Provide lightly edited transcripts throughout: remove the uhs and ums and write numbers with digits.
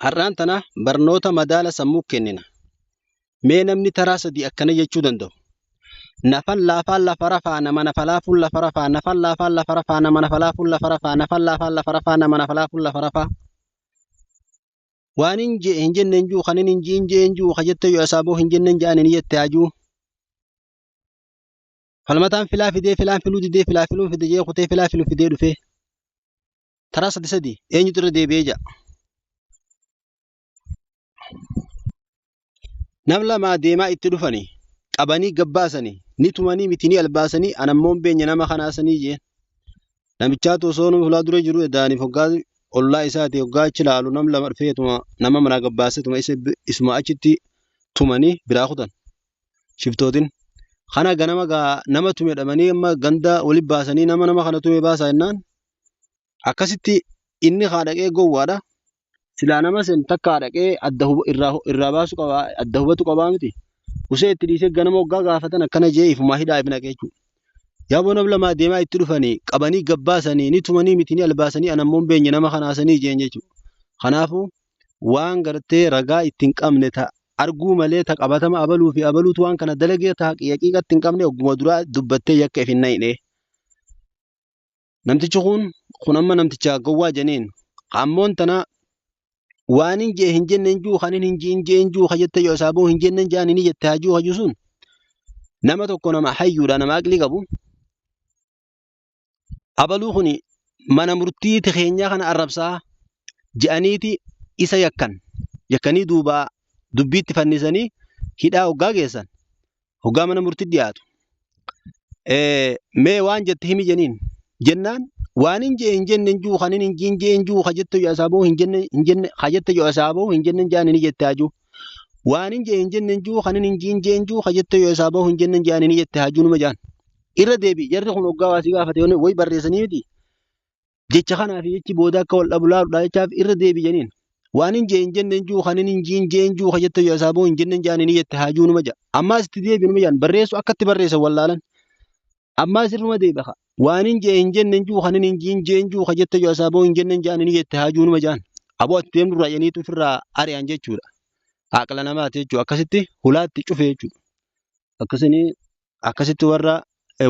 Har'aan tana barnoota madaala sammuu kennina. Mee namni taraa sadii akkana jechuu danda'u. Nafan laafaan lafa rafaa nama nafa laafuun lafa rafaa nafan laafaan lafa rafaa nama nafa laafuun lafa rafaa nafan laafaan lafa rafaa nama nafa laafuun lafa rafaa. Waan hin jee hin jenne hin jiru kan hin jiin jee hin jiru ka jette yoo asaaboo hin jenne hin ja'an hin jette hajuu. Falmataan filaa fidee filaan filuu didee filaa filuun fide jee kutee filaa filu fidee dhufee. Taraa sadi sadi eenyutu irra deebi'ee ja'a. Nam lamaa deemaa itti dhufanii qabanii gabbaasanii ni tumanii miti ni albaasanii anammoo hin beekne nama kanaasanii jeen. Namichaatu osoo nama fulaa dura jiru edaaniif hoggaa ollaa isaati hoggaa achi laalu nam lama dhufeetuma nama manaa gabbaaseetuma isa isuma achitti tumanii biraa kutan. Shiftootin. Kana ganama gaa nama tume dhabanii amma ganda wali baasanii nama nama kana tume baasaa jennaan akkasitti inni haa dhaqee gowwaadha. Silaa nama sen takkaa dhaqee adda irraa irraa baasu qaba adda hubatu qabaa miti. Usee itti dhiisee ganama hoggaa gaafatan akkana jee ifumaa hidhaa if naqee jechuudha. Yaaboo nam lamaa deemaa itti dhufanii qabanii gabbaasanii ni tumanii miti ni albaasanii anammoo hin beenye nama kanaasanii jeen jechuudha. Kanaafuu waan gartee ragaa itti hin qabne ta arguu malee ta qabatama abaluu fi abaluutu waan kana dalagee ta haqiiqatti hin qabne ogguma duraa dubbattee yakka if hin nayne. Namtichi kun kun amma namticha gowwaa janiin ammoon tana waan hin jee hin jenne hin jiru kan hin jiin jee hin jiru ka jette yoo isaa boo hin jenne hin jaan ni jette hajuu hajuu sun nama tokko nama hayyuudha nama aqlii qabu abaluu kun mana murtii keenyaa kana arrabsaa je'aniiti isa yakkan yakkanii duubaa dubbiitti fannisanii hidhaa hoggaa geessan hoggaa mana murtii dhiyaatu mee waan jette himi jeniin jennaan waan hin jee hin jenne hin jiru kan hin jiin jee hin jiru ka jette yoo isaa boo hin jenne hin jenne ka jette yoo isaa boo hin jenne hin jaan ni jette hajuu waan hin jee hin jenne hin jiru kan hin jiin jee hin jiru ka jette yoo isaa boo hin jenne hin jaan ni jette hajuu numa jaan irra deebi jarri kun hoggaa waa si gaafate way barreessanii miti Jecha kanaa fi jechi booda akka wal dhabu laaludha jechaaf irra deebi jeniin. Waan hin jee hin jenne hin jiru kan hin jiin jee hin jiru ka jette yoo isaa boo hin jenne hin jaani ni jette haajuu numa ja'a. Ammaas itti deebi numa jaan barreessu akka itti barreessan wallaalan. Ammaas irruma deebi ka. Waan hin jee hin jenne hin jiru kan hin jiin jee hin jiru ka jette yoo isaa boo hin jenne hin jaani ni jette haajuu numa jaan. Aboo ati deemtu irraa jeniitu ofirraa ari'an jechuudha. Aqla namaati jechuudha. Akkasitti hulaatti cufe jechuudha. Akkasini akkasitti warra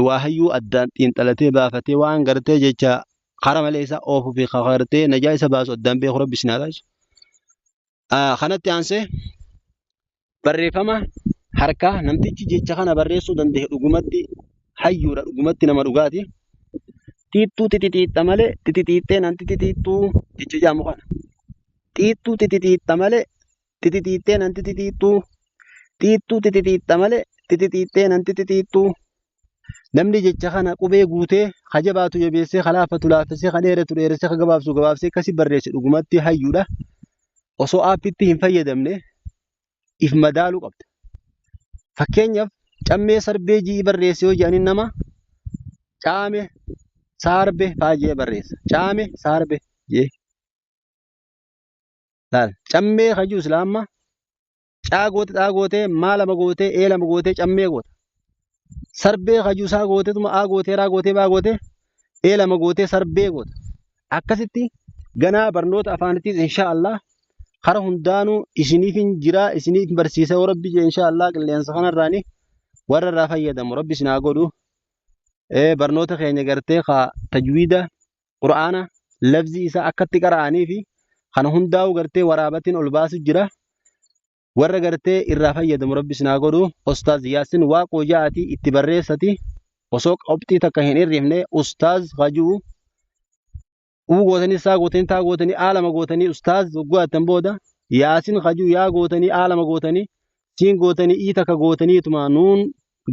waa hayyuu addaan xiinxalatee baafatee waan gartee jecha kara malee isa oofuu fi gartee najaa isa baasu addaan beeku rabbi isin haa taasisu. Kanatti aansee barreeffama harkaa namtichi jecha kana barreessuu danda'e dhugumatti hayyuudha dhugumatti nama dhugaati. Xiixxuu xixixiixxa malee xixixiixxee nan xixixiixxuu jecha jedhamu kana. Xiixxuu xixixiixxa malee xixixiixxee nan xixixiixxuu xiixxuu xixixiixxa malee xixixiixxee nan xixixiixxuu Namni jecha kana qubee guutee ka jabaatu jabeessee ka laaffatu laaffisee ka dheeratu dheeressee ka gabaabsu gabaabsee akkasi barreesse dhugumatti hayyuudha. Osoo aappitti hin fayyadamne if madaaluu qabda. Fakkeenyaaf cammee sarbee ji'i barreesse yoo jedhaniin nama caame saarbe faa jee barreessa. Caame saarbe jee. Laal cammee ka jiru silaa amma caa goote xaa gootee maa lama gootee ee lama gootee cammee goota. Sarbee ka jiru saa gooteetuma aa gootee raa gootee baa gootee ee lama gootee sarbee goota. Akkasitti ganaa barnoota afaanittis insha Allah kara hundaanuu isiniif hin jiraa isiniif barsiisa yoo rabbi jee insha Allah qilleensa kanarraani warra irraa fayyadamu rabbi isin haa godhu. Barnoota keenya gartee ka tajwiida Qur'aana lafzii isaa akkatti qara'anii fi kana hundaa'uu gartee waraabatiin ol baasu jira. Warra gartee irraa fayyadamu rabbi isin haa godhu. Ustaaz Yaasin Waaqoo ja'aati itti barreessati osoo qobxii takka hin hirrifne ustaaz hajuu uu gootanii saa gootanii taa gootanii aa lama gootanii ustaaz goatan booda Yaasin hajuu yaa gootanii aa lama gootanii siin gootanii ii takka gootaniituma nuun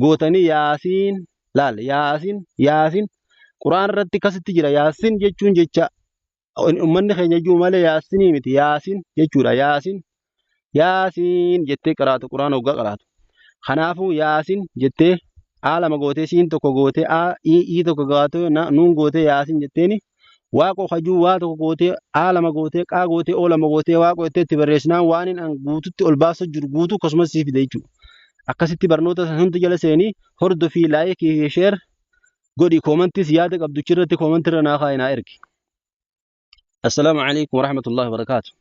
gootanii yaasiin laal yaasiin yaasiin quraan irratti akkasitti jira yaasiin jechuun jecha ummanni keenya jiru malee yaasinii miti yaasiin jechuudha yaasiin yaasiin jettee qaraatu quraan hoggaa qaraatu kanaafuu yaasiin jettee aa lama gootee siin tokko gootee aa ii ii tokko gootee nuun gootee yaasiin jetteeni waaqoo hajuu waa tokko gootee aa lama gootee qaa gootee oo lama gootee waaqoo jettee itti barreessinaan waan hin an guututti ol baasuu jiru guutuu akkasumas sii fida jechuudha. Akkasitti barnoota san hunda jala seenii hordofii laayikii fi sheer godhi koomantiis yaada qabdu irratti koomantii irra naa kaa'i naa ergi. Assalaamu alaikum warahmatullahi wabarakaatuh.